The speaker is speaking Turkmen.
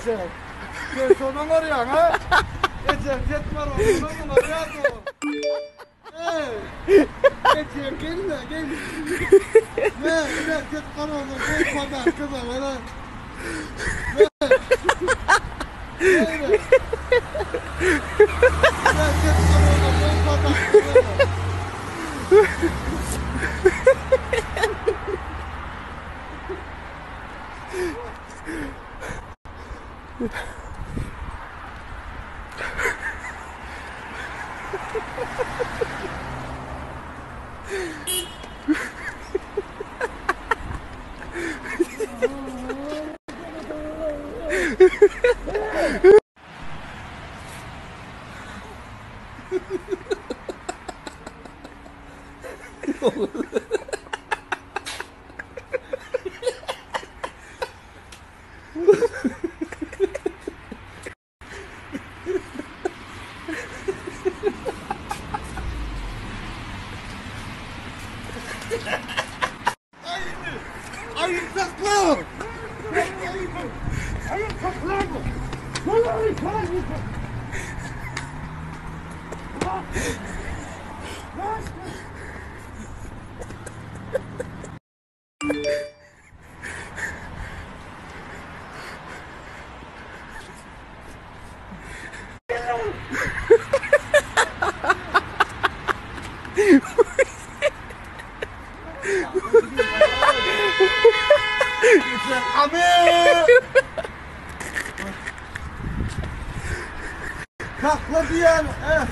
Eje. Sen şondan arýaň, ha? Ejeň jet bar, ondan arýaň. Ey! Ejeň gelme, gel. Ne, ne, jet bar ondan, gel podarka da, bana. Ne? Ne, ne? Ne, jet bar ondan, gel podarka da. Aýy sakla! Aýy sakla! Abi! Sakla diýen, eh.